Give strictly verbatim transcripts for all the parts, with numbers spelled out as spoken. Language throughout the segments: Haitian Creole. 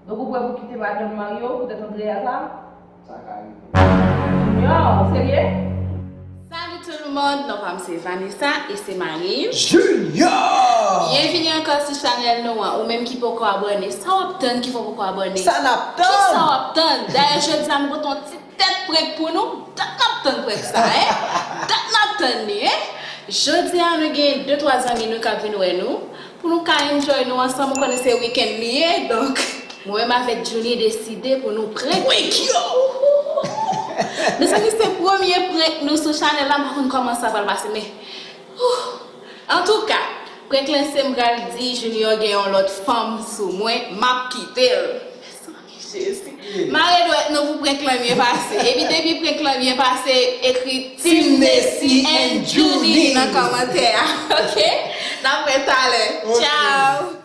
Donk ou prè pou kite madanm mari w poutèt Andrea sa? Sa ka rive. Junior, serye? Salut tout le monde, non pa m se Vanessa e se mari Junior! Byenvini ankò sou chanèl nou an. Ou menm ki poko abòne, sa w ap tann ki fè w poko abòne? Sa n ap tann? Kisa w ap tann? Dayè jodi a nou pote yon ti tèt prank pou nou. Dat n ap tann prank sa, en? Dat n ap tann li, en? Jodi a nou gen de twa zanmi nou k ap vin wè nou. Pou nou ka enjoy nou ansanm, ou konnen se weekend li ye, donk mwen menm avèk Junie deside pou nou prank yo. Mezanmi, se premye prank nou sou chanèl la, m pa konn kòman sa pral pase, men antouka, prank lan se m pral di Junior gen yon lòt fanm sou mwen, m ap kite l. Mezanmi, Jezi. Mare dwèt nou pou prank lan byen pase. Epi depi prank lan byen pase, ekri Team Nessie and Junie nan kòmantè a. Ok? N ap wè talè. Tchao!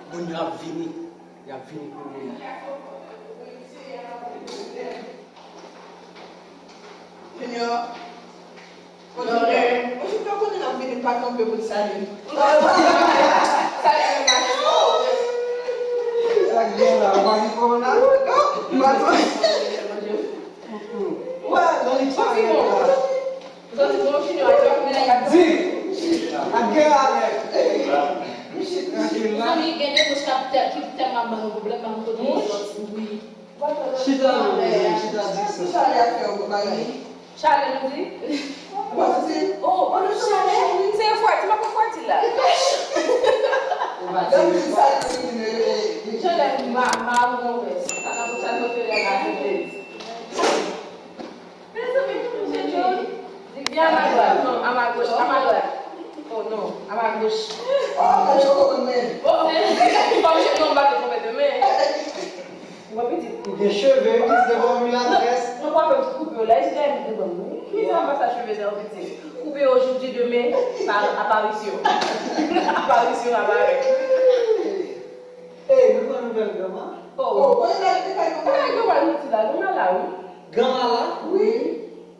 Moun yo ap vini. Y ap vini pou nou. Junior. Kote w ye? Mwen jis pa konnen n ap vini, pa kanpe pou n salye. Salye, mwen mache. Sa k gen la? Ou pa gen kòwona? Ou pa gen. Wè, nan li pa gen la. Di, ak gen alèz. Mezanmi, gen de bouch k ap tè-, ki tèlman ap ban nou pwoblèm, pa konn kote yo sòti. Wi. Chita non, chita di sa. Chalè ap fè w, mari. Chalè nou di? Ou pa santi? Oh, oh, nou chalè. Se refwadi, m ap refwadi la. Ou pa di refwadi. Chalè ma, ma ou nan wès. Sa ka pou sa nou fè la, la fè. Mezanmi, mesye John. Li di a ma dwat. Non, a ma goch, a ma dwat. Oh non, a ma goch. Oh, mwen choko konn men. Oh, fòm chèf non, m pa te twonpe de men. Ou gen pitit. Ou gen cheve, wi, se bon, wi, la très. Non, non, pa fè koupe yo la, e se dèyè m te ban m, wi. Ki sa m pa sa cheve sa yo pitit. Koupe yo jodi, demen, pa aparisyon. Aparisyon aparèt. Ey, nou pran nouvèl granma? Oh. Oh, kote la, li te kay granma? Kay granma nou ti la, granma la, wi. Granma la? Wi.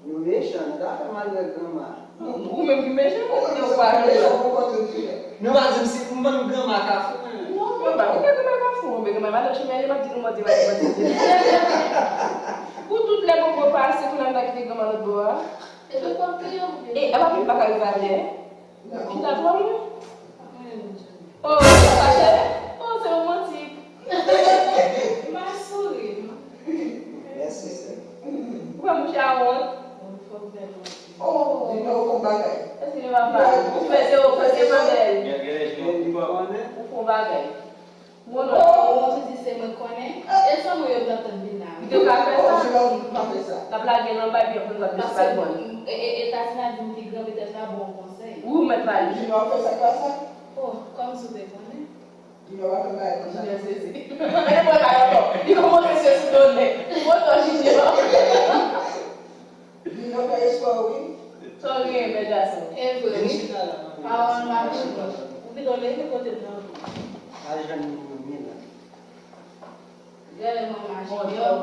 Nou mechan, nou ta fè mal wè granma. Ou, ou menm ki mechan, ou menm ki mechan, ou konpòte w diferan. Nou pa di m si m bann granma Kafou, men. Non, granma, ou pa granma Kafou, men granma madan chimè, li m ap di nou manti, manti, manti. Pou tout lè bon bon pase, pou n al kite granma lòt bò a. E tout kòb peye ou byen? E, e pa vin pa ka rive atè. Chita twò lwen. Oh, sa chè. Oh, se romantik. M a souri. Mèsi, sè. Ou wè mouche a wont? Fòk fè mwen. Oh, li fè w fon bagay. Èske li pa pale? Ou fè se ou, fè se pa bèl. Ou fon bagay. Mon non, ou di se mwen konnen. E san mwen yo t ap tann vin la. Li te ka fè sa. L ap lage nan bay, epi apre l ap disparèt. Paske, e, e, e Tatina di m pi gran, petèt l a ba w konsèy. Wi, ou mèt pale. Junior fè sa k pa sa. Oh, kòmsi w te konnen. Junior pa fè bagay konsa. Junior sezi. Men mwen pa ankò. Li kòmanse sezi donnen. Mwen non, Junior. Vin nan fè espwa, wi. Sa w genyen, bèl gason? E vre, wi. Pawòl mwen, wi. Ou pito leve kote m nan. Al jwenn moun mwen la. Gade manman Junior.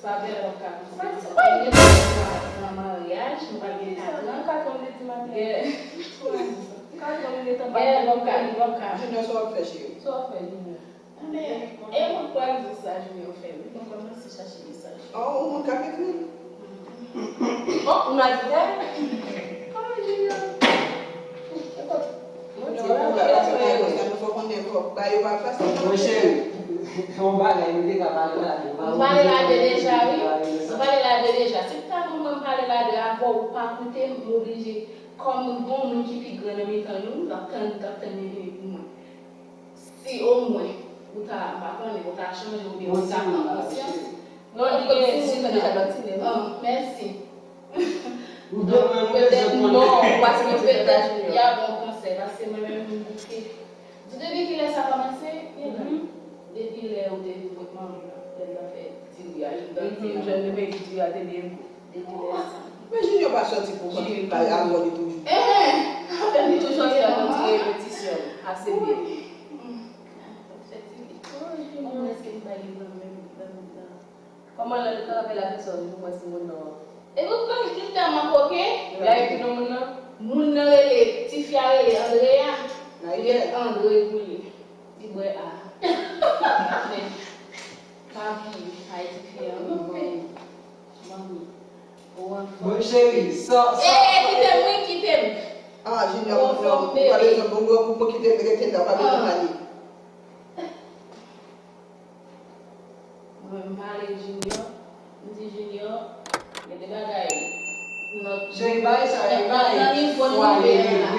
Sa bèl w ap ka konsa. Sa di sa? Nan maryaj, nou pral gen katran. Katran m te di maten. Katran m te di maten. Gade, Junior, sa w ap fè, cheri? Sa w ap fè, Junior? Men, e mwen k pral di sa Junior fè, wi. Mwen kòmanse chache mesaj. Oh, ou moun k ap ekri? Oh, ou nan di sa? Oh, Junior. Mwen di, mwen di, mwen di, mwen fò konnen kò. Ba yo pa fè sa. Mon cheri, yon bagay, nou te ka pale la de. Nou pale la de deja, wi. Nou pale la de deja. Si ta pou mwen pale la de avè w, ou pa koute m, m oblije. Kòm gon moun ki pi gran nan mitan nou, l ap tann, l ap tann li vini pou mwen. Si omwen ou ta, m pa konnen, ou ta chanje oubyen ou ta pran konsyans. Non, li gen dizuit an deja, donk ti nèf. Ah, mèsi. Ou dwe mwen, mwen bezwen konnen. Petèt non, paske petèt y a bon konsèy, paske mwen menm m bouke. Di depi kilè sa kòmanse? Depi lè ou te vin kot manman, lè l t ap fè diri a, jèn depi diri a te byen gwo. Depi lè sa. Men Junior pa sòti pou kont li, pa avè w li toujou. Enhen, afè li toujou sòti la, konn ti repetisyon. Ase byen. Kòman lè l travay la, fè sa, ou wè si moun nan. E ou konn ki tèlman koken? Li a epi non moun nan. Moun nan rele, tifi a rele Andrea. Li rele Andre pou li. Li bwè a. Papi, ay tifi a. Manmi. Ou anfòm. Bon, cheri, sa, sa. E, e, kite m, wi, kite m. Ah, Junior, ou anfòm, bebe. Ou pa bezwen, bon, bon, bon, kite m rete la, ou pa bezwen pale. Mwen, m pale Junior, m di Junior, gen de bagay. Nan, cheri, bagay sa, nan, nan nivo nou ye a la.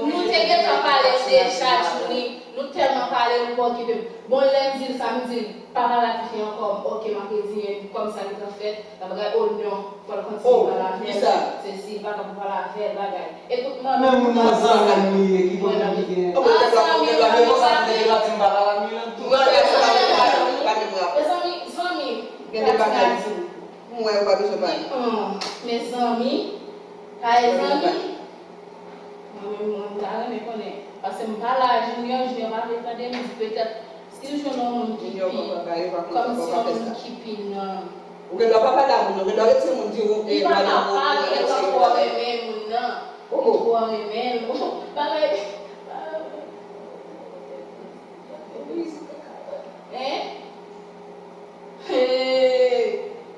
Nou te gentan pale deja, Juni. Nou tèlman pale, nou pa okipe. Bon, lè m di l sa, m di l, pa pale ak tifi ankò. Ok, m ap reziyen m, kòm sa gentan fèt, la bagay, oh non, fò l kontinye pale avè l. Se Silva k ap pale avè l, bagay. Ekout, manmi. Men moun nan zanmi m li ye, ki pwoblèm li genyen? An, zanmi, zanmi, zanmi. Mezanmi, zanmi. Gen de bagay. Mwen, ou pa bezwen pale. Mezanmi. Kay zanmi. Mwen menm, mwen, m ta renmen konnen. Paske m pale a Junior, Junior pa vle tande, m di petèt, si l jwenn yon moun ki pi, kòmsi yon moun ki pi nan. Ou gen dwa pa pale a moun, ou gen dwa retire moun, di ou, eh, madanm ou, ou retire. Li pa ka pale, li twò renmen moun nan. Li twò renmen l. Bagay. Hein? Hey!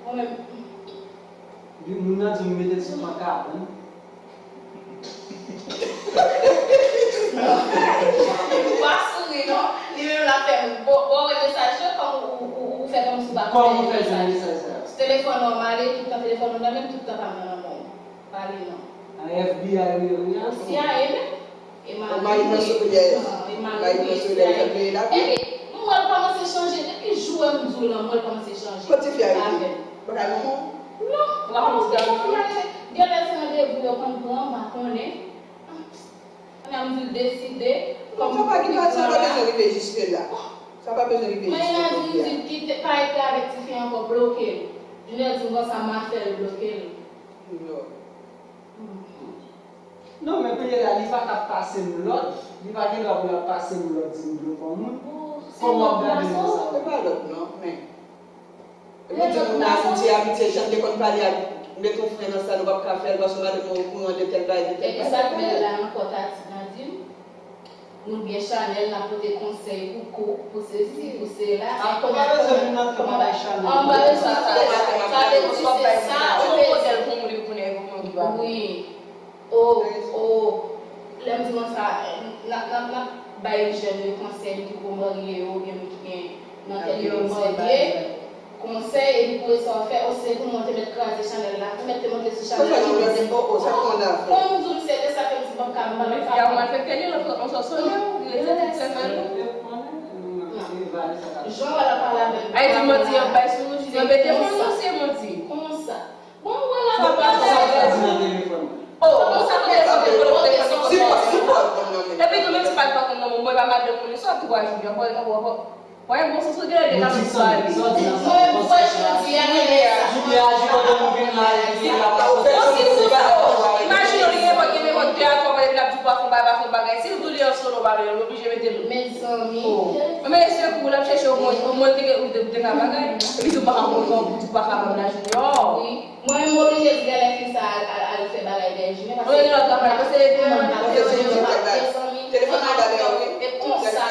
Mwen menm. Di moun nan di m mete l sou pankab, wi. Non. Ou pa souri, non. Li menm l ap fè m. Bon, bon, wè mesaj yo, kòm ou, ou, ou, ou fè kòmsi ou pa konnen mesaj sa. Kòman ou fè jwenn mesaj sa? Sou telefòn ou, m ale, tout tan telefòn ou nan men w. Pale non. A F B I wi yo, wi a. Ou C I A menm? E mari m nan Soleil. Mari m nan Soleil, sa veye la. Epi, m wè l kòmanse chanje. Depi jou wè m di w lan, m wè l kòmanse chanje. Kot tifi a rete? Bagay non. Non, kòmanse fè konfyans. Gen lè se randevou yo konn pran, m pa konnen. Kounye a m di l deside. Non, sa pa gen, sa pa bezwen rive jiske la. Sa pa bezwen rive jiske la. Mwen la di m di l kite, pa ekri avèk tifi ankò, bloke l. Junior di m konsa, m a fè l bloke l. Non, men kounye la, li pa ka pase m lòd, li pa gen dwa pou l ap pase m lòd, di m bloke yon moun. Kòman w ap gade nan sa? Se pa lòd, non, men. Epi di moun nan abitye, abitye, jan l te konn pale ak, met yon fren nan sa, nou p ap ka fè l, paske madanm mwen okouran de tèl bagay, de tèl bagay. Epi sa k bèl la ankò, Tati nan di m, moun byen chanèl, l ap pote konsèy pou koup, pou sesi, pou sela. A, kòman bezwen vin nan kòman bay chanèl? An, ba bezwen sa, sa vle di se sa, ou bezwen. Wi. O, o, lè m di konsa, n ap, n ap, n ap bay jèn yo konsèy ki poko marye yo, oubyen moun ki gen nan tèt yo yo marye, konsèy, epi pou sa w fè, o se pou mwen te mèt kraze chanèl la, te mèt te monte sou chanèl la. Konsa Junior gen bon, o, sa pran nan afè. Kòm m di w, se de sa ke m di, m p ap ka, m pa, m pa. Fi a malfekte li, l ap fè konsa sou li, ou rete tout sèl nan li. Jan w wè l ap pale avè l. Ay, di manti, y ap bay sou nou, Junior, mete fon nou, se manti. Konsa. Bon, wè la, sa pa sa di nan telefòn. Oh, bon, sa konn telefòn, telefòn, telefòn, telefòn. Epi tou, menm si pa l pa konn non mwen, mwen pa madanm moun, sa tou a Junior, bon, bon, bon. Wè, bon, sou sou gen de ka sou sa. Mwen, mwen, jodi a, gen sa. Junior aji pandan nou vin la, epi la pa. Bon, si pou sa, oh, imajine w, li gen nenpòt, gen nenpòt de a twa mwa, epi l ap di w pa fè bagay, pa fè bagay. Si l di w li an solo, pa vle, l oblije mete l. Mezanmi. Oh. Men se pou l ap chèche yon moun, yon moun te, te, te ka bagay. Epi di w pa ka pran kòb, di w pa ka bagay la, Junior. Wi. Mwen menm m oblije di genlè fi sa al, al, al fè bagay dèyè Junior, paske mwen pa, mwen pa fè bagay. Telefòn nan gade a, wi. E konsa,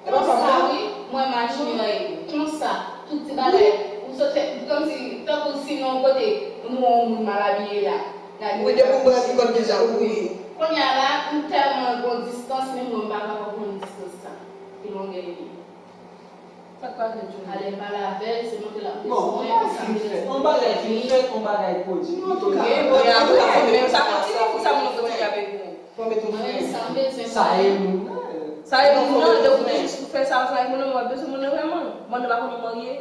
konsa, wi, mwen menm ak Junior ye. Konsa, tout ti bagay. Ou sot fè, kòmsi, tankou si nan yon kote, nou wè yon moun mal abiye la. Wi, depi w pran ti kòd deja, wi. Kounye a la, m tèlman gon distans, menm mwen m pa kapab pran distans sa. Ki longè li ye. Sa k pase, Junior? Alè m pale avè l, se montre l ap desann mwen, konsa m te di. Yon bagay fin fèt, yon bagay pwodui. Antouka, men sa kontinye, pou sa moun kontinye ap egri. Fò met yon fren. Mwen, sa m bezwen. Sa e moun nan. Sa e moun nan, de ou te jis pou fè sa, sa e moun nan, mwen bezwen moun nan vrèman. Moun nan pa konn marye.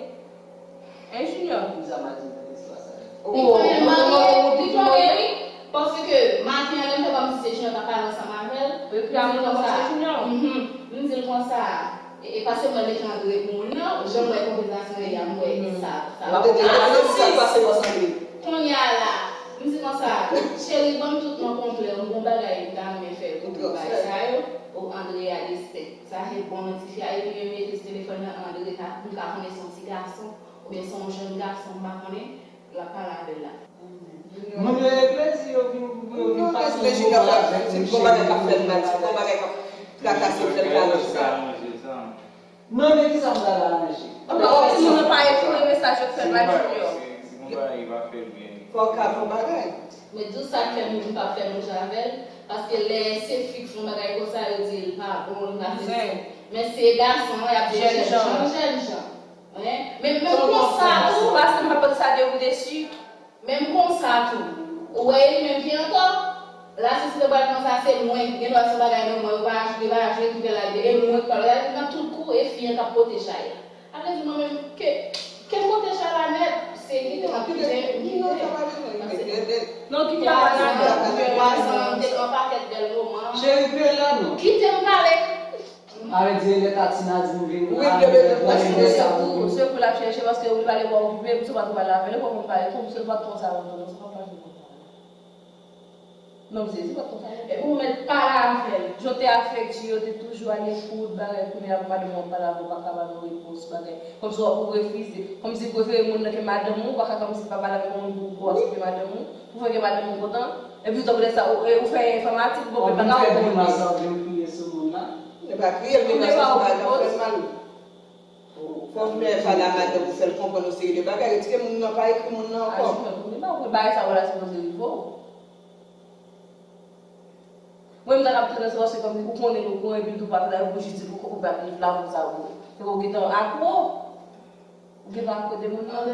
Hein, Junior? Kouzen m a di nan istwa sa. Li konnen l marye, li konnen, wi. Paske maten an, lè m fè kòmsi se Junior k ap pale ansanm avè l, epi a moun nan se Junior. Mhm. M di l konsa, e, e paske mwen deja antre moun nan, jan m wè konvèsasyon an ye a, m wè sa, sa. Ou te di, ah, se sa k pase w ansanm li. Kounye a la, m di konsa, cheri, ban m tout non konplè w, m gon bagay m ta renmen fè pou bagay sa yo. O Andrea. Sa se bon nan tifi a, epi yo mete sou telefòn nan an de reta pou m ka konnen se yon ti gason, oubyen se yon jèn gason, m pa konnen, l ap pale avè l la. Moun yo regle si yo vin pou yo vin pase yon bon bagay, si bon bagay k ap fè l mal, si bon bagay k ap trakase l, fè l mal. Non, men kisa m pral aranje? Anben, si moun nan pa ekri mesaj yo k fè l mal, Junior. Fò w ka fè yon bagay. Mwen di w sa k fè moun pa fè manje avè l, paske lè se fi k fè yon bagay konsa, yo di l pa bon, li pa sesi. Men se gason an, y ap di jèn jan, jèn jan. Wi. Men menm konsa tou, paske m pa pot sa de ou desi. Menm konsa tou, ou wè li menm ki antò. La, si se te pral konsa, se mwen, gen dwa se yon bagay nan mwen, yo pa ajoute, pa ajoute, ki fè l al de, e mwen k pral, nan tout kou, e fi an k ap pote chay la. Sa vle di mwen menm, ke, ke m pote chay la nèt, se kite m ap kite, kite. Non, kite m pale. Twa zan, m te pran pakèt bèl moman. Cheri, kite la non. Kite m pale. Avè di lè Tatina di m vin. Wi, bebe, tout sa. Se pou, se pou l ap chèche, paske ou pale pa okipe, misye pa tou pale avè l, ou pa konn pale tou, misye pa tou sa lontan, non, se pa pale konsa. Non, misye, se pa tou sa. Epi ou mèt pale avè l. Jan w te afektif, w te toujou alekout, bagay, kounye a pou madanm ou ap pale avè w, ou pa ka ba l yon repons, bagay. Kòmsi w ap refize. Kòmsi w prefere moun nan ke madanm ou, ou pa ka kòmsi pa pale avèk yon moun pou, pou asepte madanm ou. Pou fè ke madanm ou kontan. Epi w tankou lè sa, ou, ou fè enfòmatik, bon, men pa ka ou konnen. Sa w vin kriye sou moun nan? E pa kriye, l vin nan sans bagay k ap fè l mal. Fò w mèt pale a madanm ou, fè l konprann yon seri de bagay. Retire moun nan, pa ekri moun nan ankò. A, jimèl, ou pa wè bagay sa yo la sipoze rive w. Mwen, m ta ap tande sa, paske kòm ou konnen, ou konnen, epi tou pa fè la, ou jis di pou, pou pa viv la, pou sa, ou, se pou ou gentan akwo. Ou gentan akote moun nan.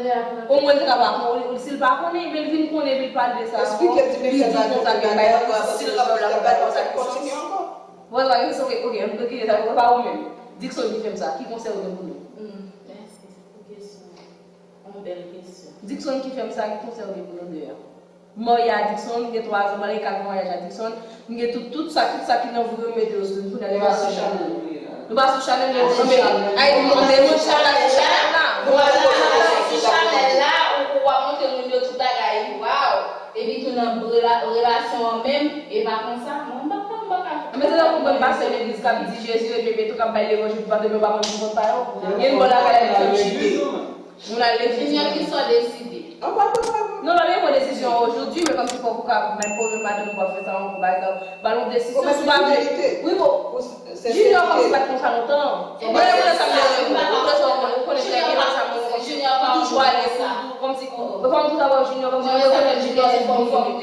Omwen li te ka pa konnen, si l pa konnen, men l vin konnen, epi l pale de sa ankò. Li di konsa, gen bagay, si l kapab la, konsa, konsa, konsa. Wè, wè, se ok, ok, ok, sa, wè, pa ou menm. Dickson ki fè m sa, ki konsèy ou gen pou nou? Hmm, mèsi pou kesyon an. Yon bèl kesyon. Dickson ki fè m sa, ki konsèy ou gen pou nou de a? M marye a Dickson, m gen twa zan, m ale kat mwaryaj a Dickson, m gen tout, tout sa, tout sa ki nan vi yo, m mete yo sou li, kounye a nou pa sou chanèl. Nou pa sou chanèl, men, men, ay, nou pa sou chanèl la. Nou pa sou chanèl la, ou, ou ap montre moun yo tout bagay, waw. Epi tou nan rela-, relasyon an menm, e pa konsa, mwen, m pa, m pa ka. Men se tankou bann pastè legliz k ap di Jezi reje peto, k ap bay levanjil pou pastè, men yo pa konn ki kont pa yo. Gen bò lakay la, yo chite. Moun al legliz. Junior, kisa w deside? Non, pa pran, pa pran. Non, pa gen bon desizyon ojodwi, men kòmsi fòk ou ka menm pwoblèm madanm ou pa fè sa ankò, bagay sa yo. Ba l yon desizyon, si w pa vle. Wi, bon. Junior kòmsi pa t konsa lontan. Mwen, mwen, sa m te di, ou konnen sa, ou konnen trè byen sa, mwen, ou toujou ale pou, pou, kòmsi, ou, ou, kòm tout avè Junior, kòmsi, mwen, mwen, Junior, se bon, bon, bon,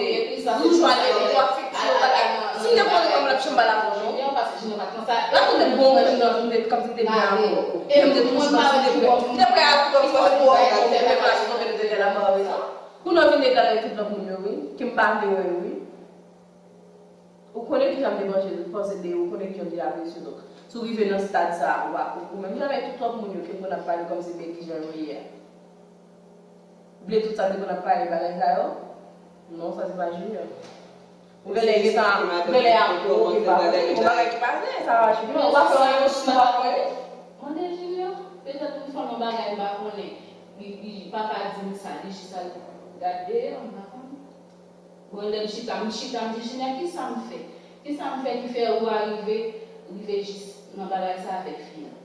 toujou ale pou afekte yo, bagay. Si m te konnen kòm l ap chanm ba l avè w, non? Junior, paske Junior pa t konsa. L ap konte bon, kòmsi m te, kòmsi m te byen avè w. E m te toujou panse m te prè. M te prè a tout lòt fwa pou w fè plas tonbe nan tèt la, mwen rezon. Pou nou vin egal avèk tout lòt moun yo, wi. Ke m pa vle wè yo, wi. Ou konnen kijan m te panse, panse de yo, ou konnen kijan m te apresye w. Donk, si w rive nan stad sa a, ou pa, ou, ou menm jan avèk tout lòt moun yo, ke m konn ap pale kòmsi men kijan yo ye a. Bliye tout sa m te konn ap pale bagay sa yo? Non, sa se pa Junior. Ou genlè gentan, ou genlè akwo, ou pa konnen, gon bagay ki pase, sa pa Junior. Ou pa fè anyen, ou pa fè anyen. Mande Junior, petèt m fè yon bagay m pa konnen. Li, li pa ka di m sa, li jis al gade, m pa konnen. Bon, lè m chita, m chita, m di, Junior, kisa m fè? Kisa m fè ki fè ou arive, rive jis nan bagay sa avèk fi an?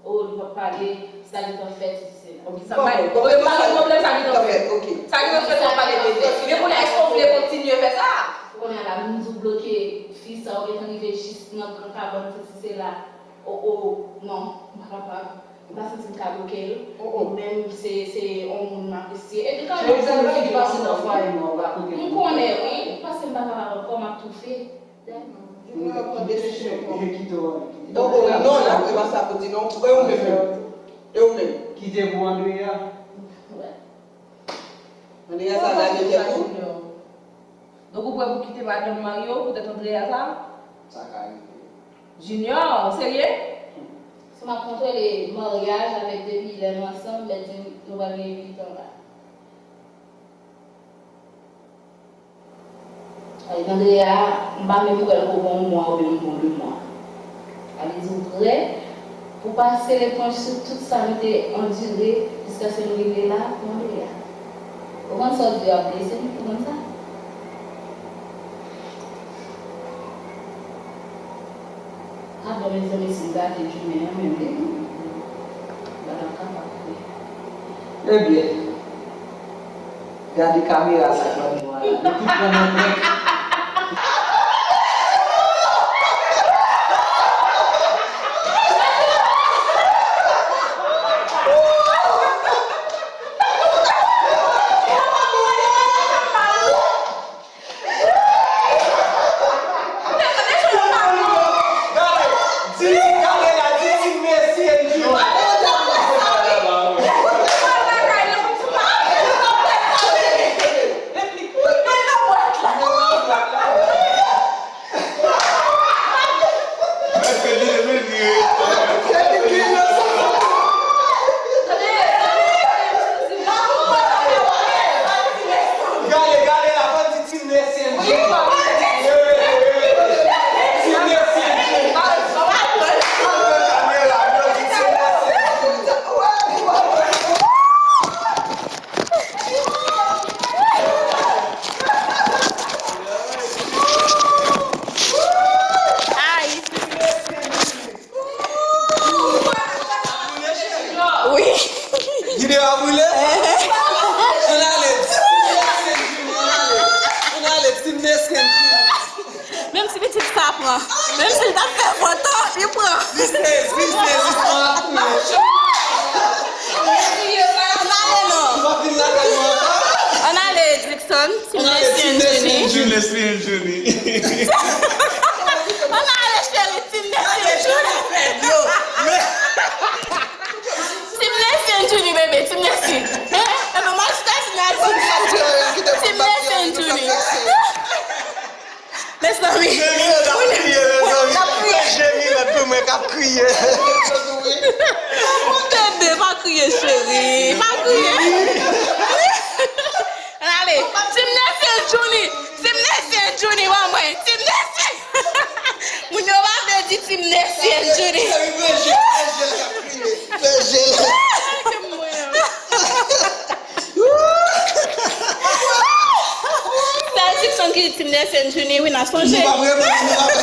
O, li p ap pale, sa li p ap fè, sesi sela. Bon, kisa m bay? Bon, yo pa gen pwoblèm, sa gentan fèt. Sa gentan fèt, w ap pale de li. Men kounye a, èske w vle kontinye fè sa? Kounye a la, m di w bloke fi sa, ou gentan rive jis nan gran kabann, sesi sela. O, o, non, m pa kapab. M pa santi m ka bloke l. Menm se, se yon moun m apresye. E li ka yon moun ki pase nan fwaye m, ou pa koute m. M konnen, wi, paske m pa kapab ankò, m ap toufe. Junior pran desizyon. Kite w, kite w. O, o, non, la, e pa sa pou di non. E ou menm? E ou menm? Kite pou Andrea. Andrea sa lage tèt ou? Donk ou prè pou kite madanm mari w poutèt Andrea sa? Sa ka rive. Junior, ou serye? Si m ap kontwole maryaj avèk depi lè nou ansanm, lè di nou pral gen uit an la. Andrea, m pa menm kwè l ko bon yon mwa oubyen yon bon de mwa. Sa vle di ou prè pou pase leponj sou tout sa nou te andire jiskaske nou rive la pou Andrea. Ou konn sa w di yo ap blese m, ou konn sa? Mezanmi, si m gade jounen an menm, li pa t ap kapab vre. Ebyen, gade kamera sa k nan mwa la. Li tou pran nan prank. Gade, di, gade la, di ti mesye, di. Gade, gade la, ban di Team Nesly and Junie. Team Nesly and Junie. Ann pran kamera, yo di Team Nesly and Junie. Ay. Wi. Videyo a boule? Ann ale. Ann ale. Ann ale. Team Nesly and Junie. Menm si pitit sa pran, menm si l t ap fè fòt, li pran. Business, business, business. Ann ale non. Ann ale, Dickson. Team Nesly and Junie. Team Nesly and Junie. Ann ale, cheri, Team Nesly and Junie. Team Nesly and Junie, bebe, Team Nesly. Eh, eh, mwen, mwen chita sou Nesly. Team Nesly and Junie. Mezanmi. Jemi, l ap kriye, mezanmi. L ap kriye. Jemi, lòt pou mwen k ap kriye. Bebe, pa kriye, cheri. Pa kriye. Ann ale. Team Nesly and Junie. Team Nesly and Junie, ban mwen. Team Nesly. Moun yo pa vle di Team Nesly and Junie. Fè jel, fè jel, k ap kriye. Fè jel. Sèl Dickson ki di Team Nesly and Junie, wi, n a sonje. Nou p ap reponn, nou p ap.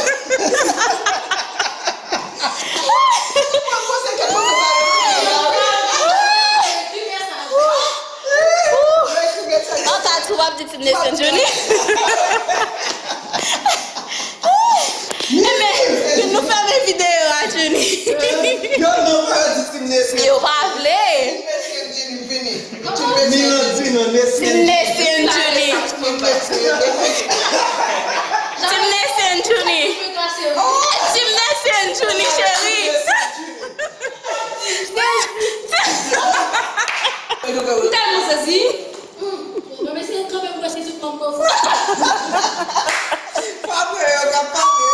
An ta tou w ap di Team Nesly and Junie. Ebyen, vin nou fèmen videyo a, Junie. Yo, non, pa yo di Team Nesly. Yo pa vle. Team Nesly and Junie, vini. Team Nesly and Junie. Team Nesly and Junie. Team Nesly and Junie, cheri. M tèlman sezi. Mwen mesye kanpe pou wè si tout moun bon. Pa vre, yo ka pale.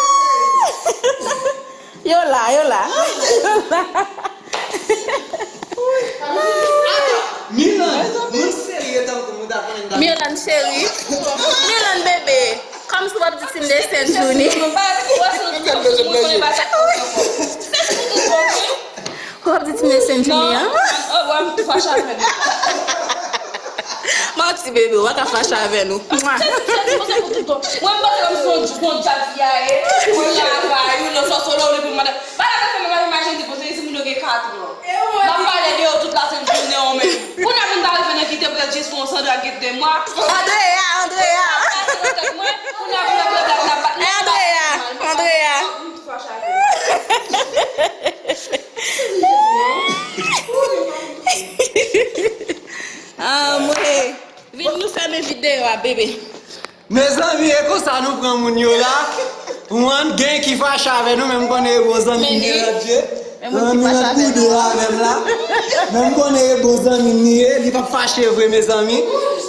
Yo la, yo la. Yo la. Milan, moun serye tankou m, ou ta konnen m ta. Milan cheri. Milan bebe. Kòmsi w ap di Team Nesly and Junie? W ap di Team Nesly and Junie, an? Manti, bebe, w pa ka fache avè nou. Mwa. Mwen, m panse kòm se yon, se yon djab li a ye. Mwen travay, ou nan sòsolo, ou depi maten. Bagay sa fè mwen pa imajine se poze, se moun yo gen katran. M ap pale de yo tout la sent jounen, ou menm. Kounye a pou n ta rive nan kite, poutèt jesou an Sandra gen de mwa. Andrea, Andrea. Sa pase nan tèt mwen, kounye a pou n ap, n ap, n ap, n ap. Andrea, Andrea. Anmwey. Vin nou fèmen videyo a, bebe. Mezanmi, e konsa nou pran moun yo la. Ou konprann, gen ki fache avè nou, men m konnen e bon zanmi m, Miladje. Zanmi m nan tou de avè m la. Men m konnen e bon zanmi m li ye, li p ap fache vre, mezanmi.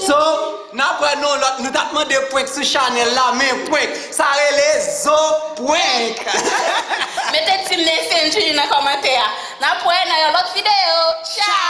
So, n ap wè nou lòt, nou t ap mande prank sou chanèl la, men prank, sa rele zo prank. Mete Team Nesly and Junie nan kòmantè a. N ap wè nan yon lòt videyo. Tchao!